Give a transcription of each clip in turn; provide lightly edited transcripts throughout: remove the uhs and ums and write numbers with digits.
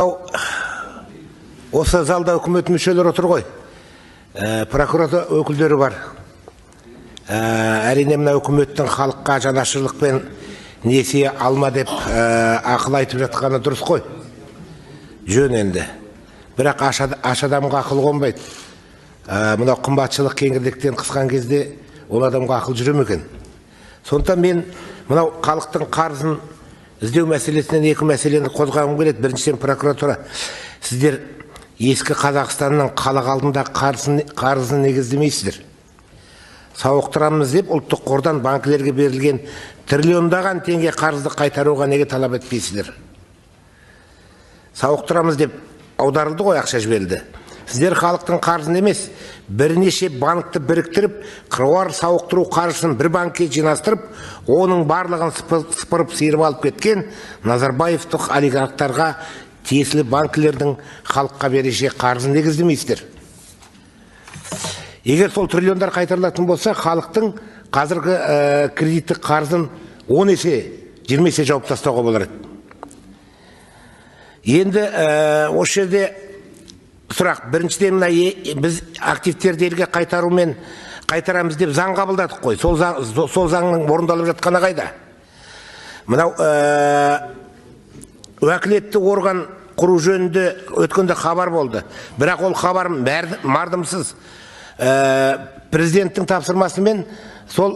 Осы залда үкімет мүшелері отыр ғой. Прокуратура өкілдері бар. Әрине, мына үкіметтің халыққа жанашырлықпен несие алма деп ақыл айтып жатқаны дұрыс қой. Жөн енді. Бірақ аш адамға ақыл қонбайды. Мынау қымбатшылық кеңірдектен қысқан кезде ол адамға ақыл жүре ме екен? Сондықтан мен мынау халықтың қарызын іздеу мәселесінен екі мәселені қозғағым келеді. Біріншіден, прокуратура, сіздер ескі Қазақстанның халық алдында қарызын негіздемейсіздер. Сауықтырамыз деп ұлттық қордан банкілерге берілген триллиондаған теңге қарызды қайтаруға неге талап етпейсіздер? Сауықтырамыз деп аударылды ғой, ақша жіберілді. Сіздер халықтың қарызын емес, бірнеше банкті біріктіріп, қыруар сауықтыру қаржысын бір банкке жинастырып, оның барлығын сыпырып сиырып алып кеткен Назарбаевтық олигархтарға тиесілі банкілердің халыққа берешек қарызын негіздемейсіздер. Егер сол триллиондар қайтарылатын болса, халықтың қазіргі кредиттік қарызын 10 есе, 20 есе жауып тастауға болар еді. Енді осы жерде сұрақ. Біріншіден, мына біз активтерді елге қайтарумен қайтарамыз деп заң қабылдадық қой. Сол заңның орындалып жатқаны қайда? Мынау уәкілетті орган құру жөнінде өткенде хабар болды. Бірақ ол хабар мардымсыз. Президенттің тапсырмасымен сол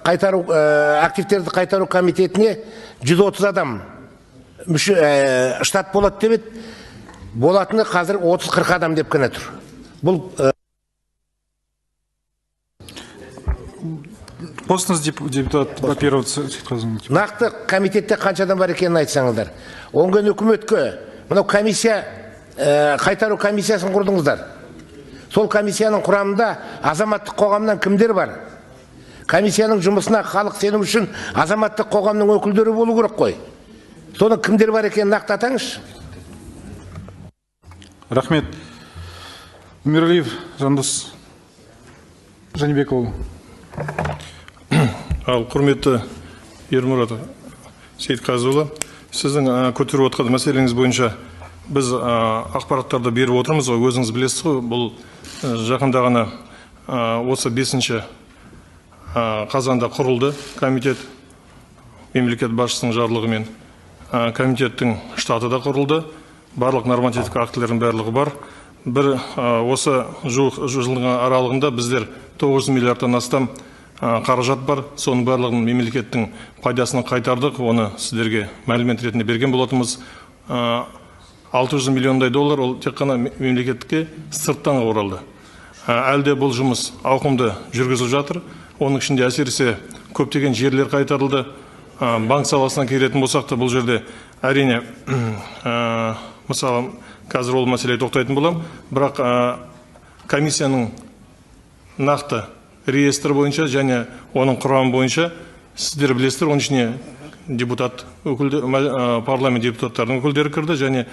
қайтару, активтерді қайтару комитетіне 130 адам мүше, штат болады деп еді. Болатыны қазір 30-40 адам деп қана тұр. Бұл Қосыңыз, депутат Бапиров Сейтқазы. Нақты комитетте қанша адам бар екенін айтсаңыздар. Одан кейін үкіметке мынау комиссия, қайтару комиссиясын құрдыңыздар. Сол комиссияның құрамында азаматтық қоғамнан кімдер бар? Комиссияның жұмысына халық сену үшін азаматтық қоғамның өкілдері болу керек қой. Соның кімдер бар екенін нақты атаңызшы. Рахмет. Өмірәлиев Жандос Жәнібекұлы. Ал, құрметті Ермұрат Сейітқазыұлы, сіздің көтеріп отқан мәселеңіз бойынша біз ақпараттарды беріп отырмыз ғой, өзіңіз білесіз ғой, бұл жақында ғана осы 5 қазанда құрылды комитет мемлекет басшысының жарлығымен. Комитеттің штаты да құрылды, барлық нормативтік актілердің барлығы бар. Бір осы жуық жылдың аралығында біздер 900 миллиардтан астам қаражат бар, соның барлығын мемлекеттің пайдасына қайтардық, оны сіздерге мәлімет ретінде берген болатынбыз. 600 миллиондай доллар ол тек қана мемлекетке сырттан оралды. Әлі де бұл жұмыс ауқымды жүргізіліп жатыр. Оның ішінде әсіресе көптеген жерлер қайтарылды. Банк саласына келетін болсақ та, бұл жерде әрине, мысалы, қазір ол мәселеге тоқтайтын боламын, бірақ комиссияның нақты реестрі бойынша және оның құрамы бойынша сіздер білесіздер, оның ішіне депутат өкілді, парламент депутаттарының өкілдері кірді және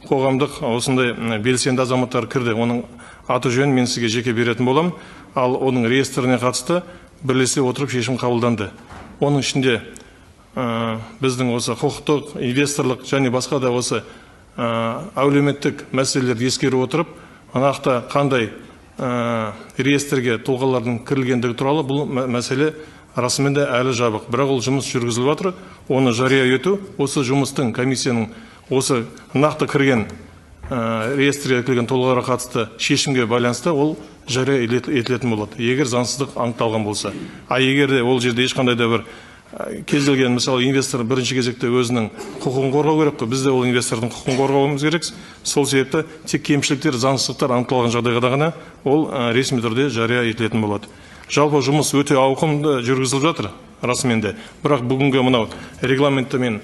қоғамдық осындай белсенді азаматтар кірді. Оның аты жөнін мен сізге жеке беретін боламын. Ал оның реестріне қатысты бірлесе отырып шешім қабылданды. Оның ішінде біздің осы құқықтық, инвесторлық және басқа да осы әлеуметтік мәселелерді ескере отырып, нақты қандай реестрге тұлғалардың кірілгендігі туралы бұл мәселе расымен де әлі жабық. Бірақ ол жұмыс жүргізіліп жатыр. Оны жария ету осы жұмыстың, комиссияның осы нақты кірген, реестрге кірген тұлғаларға қатысты шешімге байланысты ол жария етілетін болады, егер заңсыздық анықталған болса. А егер де ол жерде ешқандай да бір кез келген, мысалы, инвестор бірінші кезекте өзінің құқығын қорғау керек қой, біз де ол инвестордың құқығын қорғауымыз керек. Сол себепті тек кемшіліктер, заңсыздықтар анықталған жағдайда ғана ол ресми түрде жария етілетін болады. Жалпы жұмыс өте ауқымды жүргізіліп жатыр расымен де. Бірақ бүгінгі мынау регламентті мен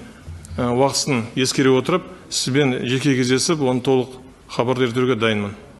уақытысын ескере отырып, сізбен жеке кездесіп, оны толық хабардар етуге дайынмын.